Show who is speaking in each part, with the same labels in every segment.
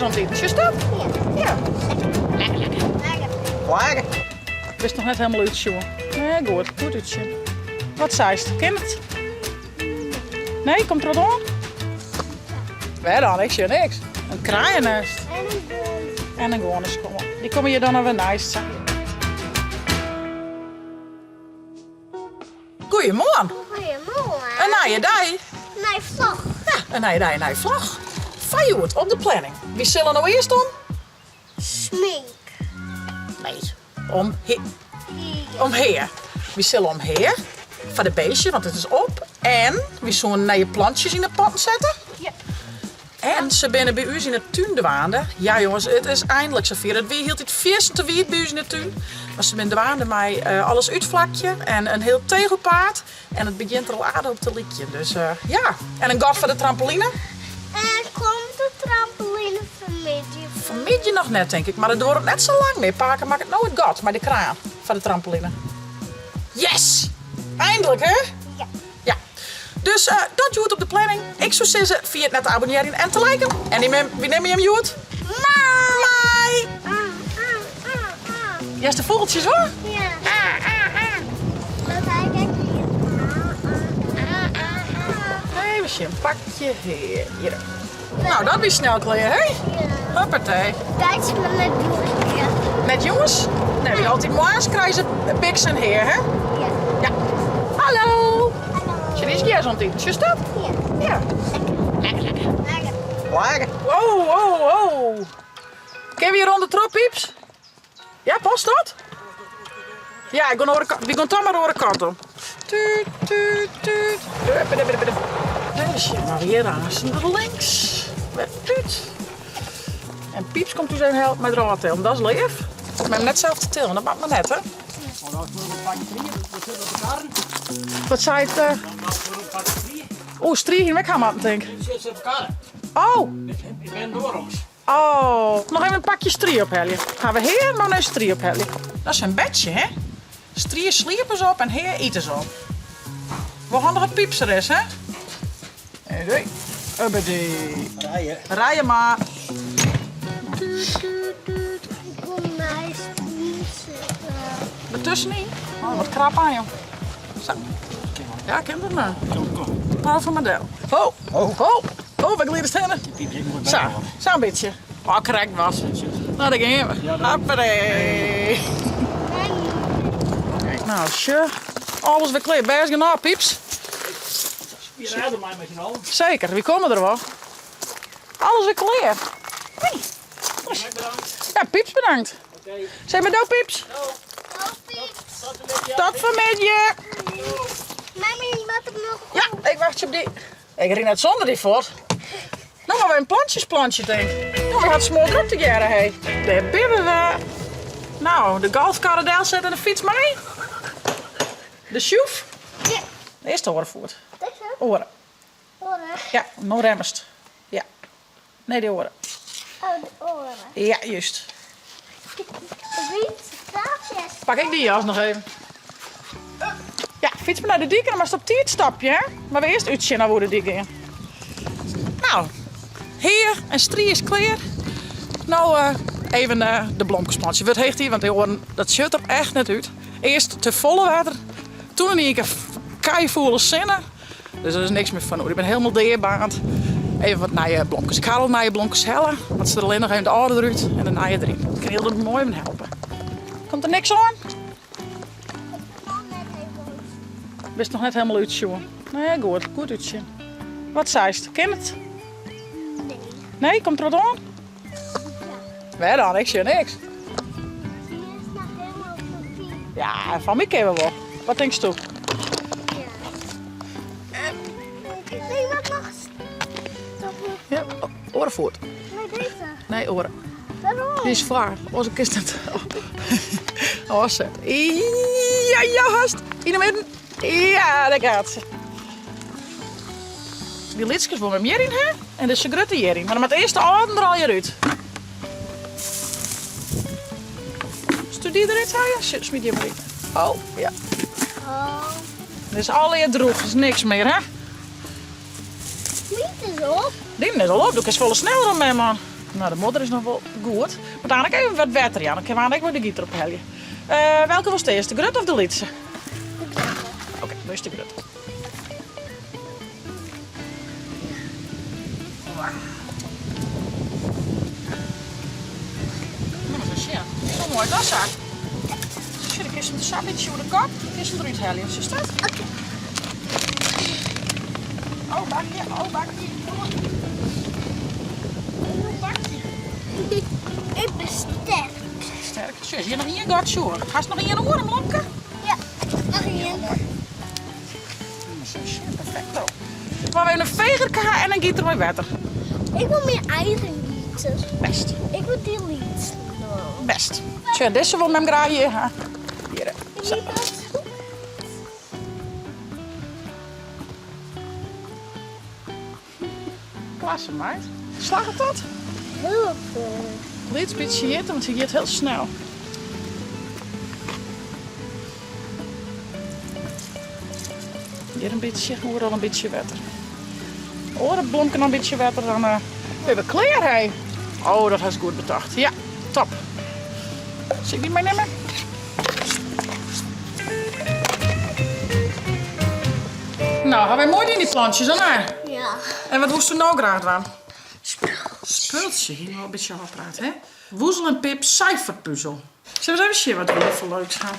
Speaker 1: gjers oan it iten, sjochst dat?
Speaker 2: Ja.
Speaker 1: Ja. Lekker, lekker.
Speaker 2: Lekker.
Speaker 3: Lekker.
Speaker 1: Bist noch net helemaal útsjoen. Nee, goed. Goed útsjen. Wat seist? Kin it? Nee, komt der wat oan? Wêr dan? Ik sjoch niks. In kraaiennest.
Speaker 2: En in goan.
Speaker 1: En in goaneskom. Dy komme hjir dan alwer neist sa. Goeiemoarn.
Speaker 2: Goeiemoarn.
Speaker 1: In nije dei.
Speaker 2: Nije vlog.
Speaker 1: Ja, in nije dei, in nije vlog. Foar hjoed op de planning. Wy sille no earst om?
Speaker 2: Smink.
Speaker 1: Nee, om he. Om hea. Wy sille om hea foar de beestjes, want it is op. En wy soene nije plantsjes yn de potten sette.
Speaker 2: Ja.
Speaker 1: En se binne by ús yn 'e tún dwaande. Ja jonges, it is eindelijk safier. It wie hieltyd fierstente wiet by ús yn 'e tún. Mar se binne dwaande mei eh, alles útflakje en in hiel tegelpaad. En it begjint der al aardich op te lykjen. Dus eh, ja, en in gat foar de trampoline.
Speaker 2: En komt de trampoline fanmiddei?
Speaker 1: Fanmiddei noch net, tink ik. Mar it duorret net sa lang mear. Pake makket no it gat mei de kraan foar de trampoline. Yes! Eindelijk, hè?
Speaker 2: Ja.
Speaker 1: Ja. Dus eh, dat hjoed op de planning. Ik soe sizze, ferjit net te abonnearjen en te liken. En dy mem, wy nimme jim hjoed?
Speaker 2: Mei!
Speaker 1: Mei!
Speaker 2: Ah, ah, ah, ah.
Speaker 1: Hearst de fûgeltsjes wol?
Speaker 2: Ja. Dat ha ik ek leard. Ah, ah, ah, ah.
Speaker 1: Even sjen, pakje hea. Hjir. Nou, dat wie snel klear, hè?
Speaker 2: Ja.
Speaker 1: Hoppatee.
Speaker 2: Deits mar net jûns.
Speaker 1: Net jûns? Nee, want altyd moarns krije se biks en hea, hè?
Speaker 2: Ja.
Speaker 1: Ja. Hallo!
Speaker 2: Hallo.
Speaker 1: Sjoch, dy is gjers oan it iten. Sjochst dat?
Speaker 2: Ja.
Speaker 1: Ja. Lekker, lekker.
Speaker 2: Lekker.
Speaker 3: Lekker.
Speaker 1: Wow, wow, wow. Kinne we hjir ûndertroch, Pieps? Ja, past dat? Ja, ik gean oare kant. Wy gean toch mar de oare kant om. Tuut, tuut, tuut. Even sjen, mar hjir aansten der links. Wer út. En Pieps komt ús even helpen mei it rôf tillen. Dat is leaf. Hoecht mem net sels te tillen, dat moat mar net, hè? Wat sei it? Uh... Oeh, strie hiene we ek ha moatten, tink. Oh!
Speaker 4: Ik ben doorums.
Speaker 1: Oh, noch even in pakje strie ophelje. Ha we hea, no nei strie ophelje. Dat is in bedsje, hè? Strie sliepe se op en hea ite se op. Wol handich dat Pieps der is, hè? Hey, Upperdee.
Speaker 4: Rije.
Speaker 1: Rije mar.
Speaker 2: Ik kom neist my sitten.
Speaker 1: Der tuskenyn? Oh, wat krap aan, joh. Sa. Ja, kin dat mar.
Speaker 4: Kom, kom.
Speaker 1: Paal fan model. Ho,
Speaker 3: Ho.
Speaker 1: ho, ho, waar gliedest hinne?
Speaker 4: Sa,
Speaker 1: Sa, sa'n bytsje. Oh, krekt wat. Nou, daar gean we. Hoppatee. Nou, sjoch. Alles wer klear. Bêst genôch, Pieps.
Speaker 4: Je rijdt er maar met z'n allen.
Speaker 1: Zeker, wy komme der wol. Alles wer klear. Hey. Ja, Pieps bedankt.
Speaker 4: Oké.
Speaker 1: Zeg maar do, Pieps. Tot vanmiddei.
Speaker 2: Mami, moat ik noch
Speaker 1: Ja, ik wachtsje op dy. Ik rin net sûnder dy fuort. No moatte we even plantsjes plantsje, tink. No, we ha it smoardrok tegearre, hé. Dêr binne we. No, de golfkarre delsette en de fyts mei. De sjoef.
Speaker 2: Ja.
Speaker 1: Earst de oare foet.
Speaker 2: Dizze?
Speaker 1: Oare.
Speaker 2: Oare?
Speaker 1: Ja, no remmest. Ja. Nee, de oare.
Speaker 2: Oh, de oare.
Speaker 1: Ja, juist.
Speaker 2: Fiets,
Speaker 1: Pak ik dy jas noch even. Ja, fyts mar nei de dyk en dan moatst op tiid stopje, hè? Mar we earst útsjen nei oer de dyk gean. Nou, hea en strie is klear. No eh, even eh, de blomkes plantsje. Wurdt heech tiid, want de oaren, dat sjocht der echt net út. Earst te folle wetter, toen in ien kear keifoele sinne. Dus der is niks mear fan oer. Ik bin hielendal deabaarnd. Even wat nije blomkes. Ik ha al nije blomkes helle, want se der allinnich even de âlde derút en de nije deryn. Dat kin hiel moai even helpe. Komt der niks oan? Bist noch net hielendal útsjoen? Nee, goed. Goed útsjen. Wat seist? Kin it?
Speaker 2: Nee.
Speaker 1: Nee, komt der wat oan?
Speaker 2: Ja.
Speaker 1: Wêr dan? Ik sjoch niks.
Speaker 2: Ja,
Speaker 1: Ja, fan my kinne we wol. Wat tinksto?
Speaker 2: Ja. Nee, wat noch?
Speaker 1: Ja, oare foet.
Speaker 2: Nee, dizze.
Speaker 1: Nee, oare.
Speaker 2: Waarom?
Speaker 1: Dy is foar, oars kinst net ôfsette. Ja, ja, hast. Yn 'e midden. Ja, dêr gaat se. Dy lytskes wolle we hjiryn ha en dizze grutte hjiryn. Mar dan moat earst de âlden der allegear út. Stu dy derút helje? Smyt dy mar yn. Oh, ja.
Speaker 2: Oh.
Speaker 1: Dit is allegear droech, is niks mear, hè?
Speaker 2: Myn is op.
Speaker 1: Dyn is al op, do kinst folle sneller dan mem, man. No, de modder is noch wol goed. Moat dan ek even wat wetter jaan, dan kinne we ek wol de gieter ophelje. Uh, welke wolst earst, de grutte of de lytse?
Speaker 2: De grutte.
Speaker 1: Oké, okay, earst de grutte. Zo moai, dat sa. Sjoch, dan kinst him sa in bytsje oer de kop, kinst him derút helje. Sjochst dat?
Speaker 2: Oké.
Speaker 1: Oh, bakje, oh, bakje. Oh, bakje.
Speaker 2: Ik ben sterk.
Speaker 1: Sterk. Sjoch, hjir noch ien gatsje oer. Hast noch ien oer, in blomke?
Speaker 2: Ja, noch ien.
Speaker 1: Perfecto. We even in fegerke ha en dan giet er mei wetter.
Speaker 2: Ik wol myn eigen gieter.
Speaker 1: Best.
Speaker 2: Ik wol dy lytse.
Speaker 1: Best. Tsja, dizze wol mem graach hjir ha. Hjir. Sa. Klasse, meid. Slagget dat?
Speaker 2: Hiel goed.
Speaker 1: Lyts bytsje hjitte, want hy giet hiel snel. Hjir in bytsje, oeral in bytsje wetter. Oare blomke noch in bytsje wetter, dan uh, binne we klear, hé. Oh, dat hast goed betocht. Ja, top. Sil ik dy meinimme? No, ha wy moai dien dy plantsjes, of net?
Speaker 2: Ja.
Speaker 1: En wat woesto no graach dwaan? Spultsje. Hiene we al in bytsje ôfpraat, hè? Woezel en Pip cijferpuzzel. Sille we ris even sjen wat we hjir foar leuks ha?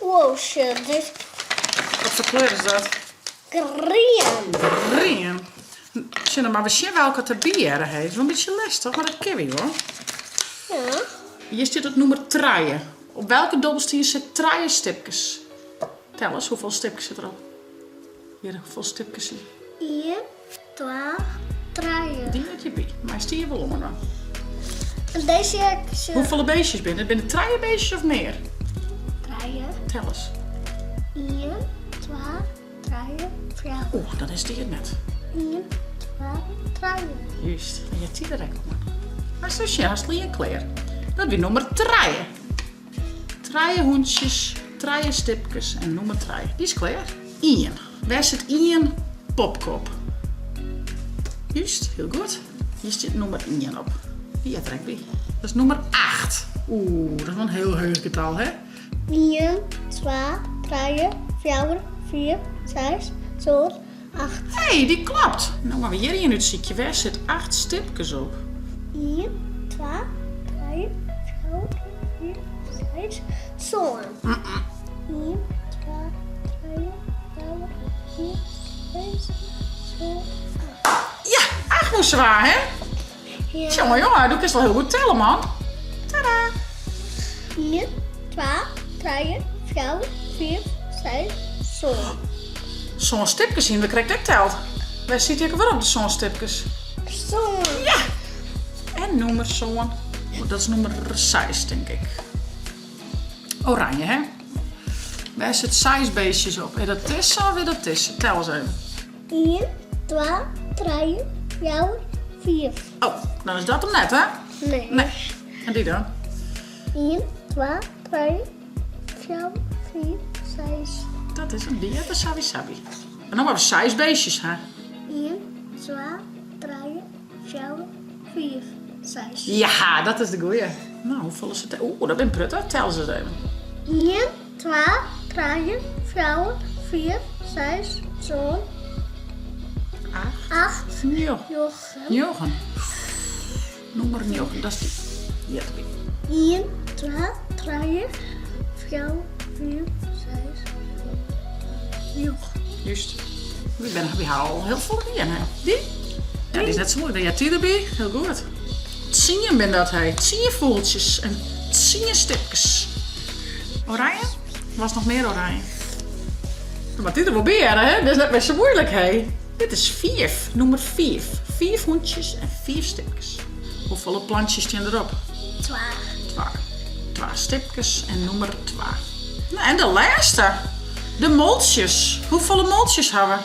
Speaker 2: Wow, sjoch, dit.
Speaker 1: Wat foar kleur is dat?
Speaker 2: Grien.
Speaker 1: Grien. Sjoch, dan moatte we sjen welke it derby hearre heeft. Wol in bytsje lestich, mar dat kinne wy wol.
Speaker 2: Ja.
Speaker 1: Hjir stiet it nûmer trije. Op welke dobbelstien sit trije stipkes? Tel ris, hoefolle stipkes sit derop? Hjir, hoefolle stipkes sit
Speaker 2: Ien, twa, trije.
Speaker 1: Dy moat hjirby. Meist dy hjir wol oan dwaan.
Speaker 2: En dizze ek.
Speaker 1: Hoefolle beestjes binne it? Binne it trije beestjes of mear?
Speaker 2: Trije.
Speaker 1: Tel ris.
Speaker 2: Ien, twa, trije, fjouwer.
Speaker 1: Oeh, dan is dy it net.
Speaker 2: Ien, twa, trije.
Speaker 1: Júst, dan heart dy der ek oan. Mar sa sjen, hast ien klear. Dat wie nûmer trije. Trije hûntsjes, trije stipkes en nûmer trije. Dy is klear. Ien. Wêr sit ien popke op? Júst, hiel goed. Hjir stiet nûmer ien op. Dy heart der ek by. Dat is nûmer acht. Oeh, dat is wol in hiel heech getal, hè?
Speaker 2: Ien, twa, trije, fjouwer, fiif, seis, sân, acht.
Speaker 1: Hé, dy klopt! No moatte we hjir ien útsykje. Wêr sit acht stipkes op?
Speaker 2: Ien, twa, trije, fjouwer, fiif, seis, sân. Ien, twa, trije, fjouwer, fiif, seis, sân, acht.
Speaker 1: Ja, acht moast se wa, hè?
Speaker 2: Ja.
Speaker 1: Tjonge, jonge, do kinst wol hiel goed telle, man. Tada!
Speaker 2: Ien, twa, trije, fjouwer, fiif, seis, sân.
Speaker 1: Sân stipkes hiene we krekt ek teld. Wêr siet dy ek alwer op, de sân stipkes?
Speaker 2: Sân.
Speaker 1: Ja! En nûmer sân. Dat is nûmer seis, tink ik. Oranje, hè? Wêr sit seis beestjes op? Is dat dizze of is dat dizze? Tel ris even.
Speaker 2: Ien, twa, trije, fjouwer, fiif.
Speaker 1: Oh, dan is dat hem net, hè?
Speaker 2: Nee.
Speaker 1: Nee. En dy dan?
Speaker 2: Ien, twa, trije, fjouwer, fiif, seis.
Speaker 1: Dat is hem, dy heart der sawiesa by. En dan moatte we seis beestjes ha.
Speaker 2: Ien, twa, trije, fjouwer, fiif, seis.
Speaker 1: Ja, dat is de goeie. No, hoefolle sit der? Oeh, dat binne prutte. Tel se ris even.
Speaker 2: Ien, twa, trije, fjouwer, fiif, seis, sân,
Speaker 1: Acht.
Speaker 2: acht,
Speaker 1: Njoggen.
Speaker 2: njoggen.
Speaker 1: Njoggen. Nûmer njoggen, dat is dy. Heart derby.
Speaker 2: Ien, twa, trije, fjouwer, fiif, seis, sân, acht, njoggen.
Speaker 1: Júst. Wy binne, wy ha al hiel folle dien, hè. Dy? Ja, dy is net sa muoilik. Dan heart dy derby. Hiel goed. Tsien binne dat, hé. Tsien fûgeltsjes en tsien stipkes. Oranje? Was noch mear oranje? Dan moat dy der wol by hearre, hè? Dit is net mear sa muoilik, hé. Dit is fiif, nûmer fiif. Fiif hûntsjes en fiif stipkes. Hoefolle plantsjes stean derop?
Speaker 2: Twa.
Speaker 1: Twa. Twa stipkes en nûmer twa. No, en de lêste. De moltsjes. Hoefolle moltsjes ha we?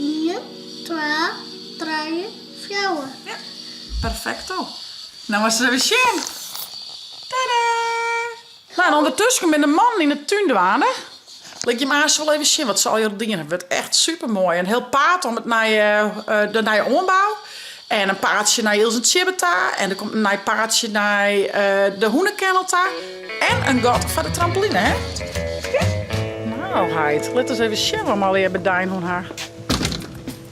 Speaker 2: Ien, twa, trije, fjouwer.
Speaker 1: Ja, perfecto. No moatst ris even sjen. Tada! No, en ûndertusken binne de mannen yn 'e tún dwaande. Lit jim aanst wol even sjen wat se allegear dien hawwe. Wurdt echt supermoai. In hiel paad om it nije, de nije oanbou. En in paadsje nei Ilse en Tsjibbe ta. En der komt in nij paadsje nei de hûnekennel ta. En in gat foar de trampoline, hè? Ja. Nou, heit, lit ris even sjen wat we allegear bedein hân ha.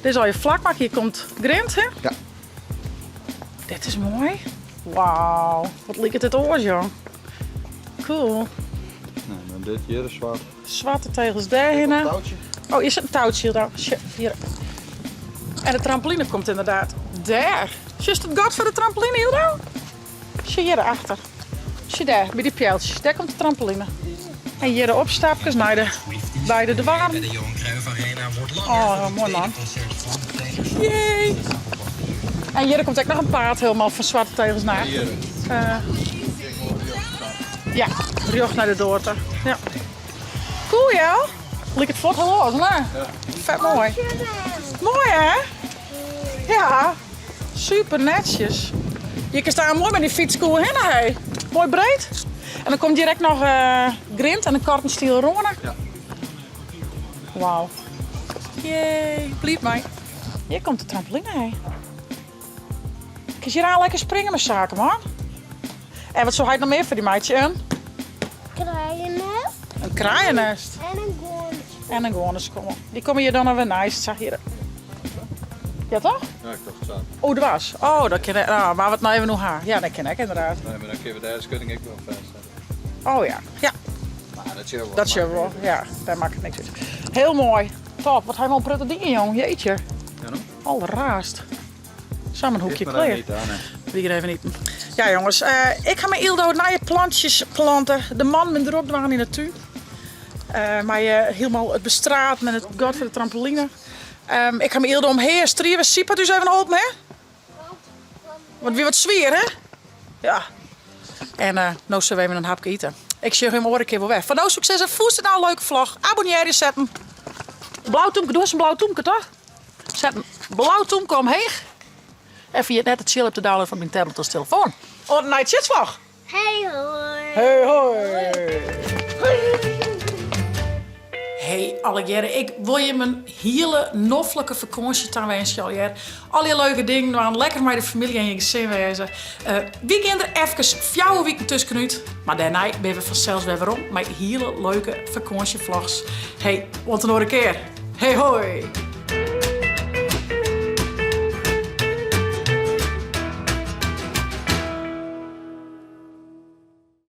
Speaker 1: Dit is al je flakmak, hier komt grind, hè?
Speaker 3: Ja.
Speaker 1: Dit is moai. Wauw, wat liket dit oars, joh. Cool.
Speaker 3: Nou, dan dit hjir is swart.
Speaker 1: Swarte tegels dêrhinne. Oh, hier zit een touwtje dan. Hier. En de trampoline komt inderdaad dêr. Sjochst it gat foar de trampoline, Hildo? Sjoch hjir achter. Sjoch dêr, by dy pealtsjes. Dêr komt de trampoline. En hjir de opstapkes nei de beide doarren. Oh, moai man. Jee. En hjir komt ek noch in paad helemaal fan swarte tegels nei achteren. Uh, ja, rjocht nei de doar ta. Ja. Cool, ja. Liket fuort hiel oars, ne? Fet moai. Moai, hè? Ja. Super netsjes. Je kinst daar moai mei dy fytskoe hinne, hé. Moai breed. En dan komt hjir ek noch uh, grind en in cortenstiel râne.
Speaker 3: Ja.
Speaker 1: Wauw. Jee, bliid mei. Hjir komt de trampoline, hé. Kinst hjir aan lekker springe mei saken, man. En wat soe heit noch mear foar dy meitsje? In?
Speaker 2: Kraaiennest.
Speaker 1: In kraaiennest.
Speaker 2: En in gewoane skoan.
Speaker 1: En in gewoane skoan. Dy komme hjir dan noch wer neist, sa hjir. Ja, toch?
Speaker 3: Ja, ik tocht sa.
Speaker 1: Oh, dwars. Oh, dat kin. Oh, mar wat no even oer ha. Ja, dat kin ek inderdaad.
Speaker 3: Nee, mar dan kinne we dêr de skutting ek wel fêstsette.
Speaker 1: Oh ja, ja.
Speaker 3: Mar dat sjogge we wol.
Speaker 1: Dat sjogge we wol, ja. Dêr makket niks út. Hiel moai. Top. Wat ha je wol in protte dingen, jong. Jeetje.
Speaker 3: Ja, no?
Speaker 1: Al raast. Samen een hoekje
Speaker 3: Eerst maar
Speaker 1: klear.
Speaker 3: even iten, hè.
Speaker 1: We gaan even iten. Ja, jongens, eh, ik ha mei Ildo nije plantsjes planten. De man bin drok dwaan yn de tún. Uh, mei uh, hielendal it bestraten en it gat foar de trampoline. Um, ik ha mei Ildo omheech striven. Siep hat ús even holpen, hè? Want wie wat swier, hè? Ja. En uh, no sille we even in hapke ite. Ik sjoch jim oare kear wol wer. Foar no soe ik sizze, fûnst it no in leuke vlog? Abonnearje, set in blau tûmke. Do hast in blau tûmke, toch? Set in blau tûmke omheech. En ferjit net it tsjil op te downloaden fan myn tablet as telefoan. Oant nei tsjitsvlog!
Speaker 2: Hey hoi!
Speaker 1: Hey hoi! Hey allegearre, ik wol jim in hiele noflike fakânsje tawinskje allegear. Allegear leuke dingen dwaan, lekker mei de famylje en je gesin wêze. Uh, wy gean der efkes fjouwer wiken tuskenút, mar dêrnei binne we fansels wer werom mei hiele leuke fakânsjevlogs. Hey, oant in oare kear. Hey hoi!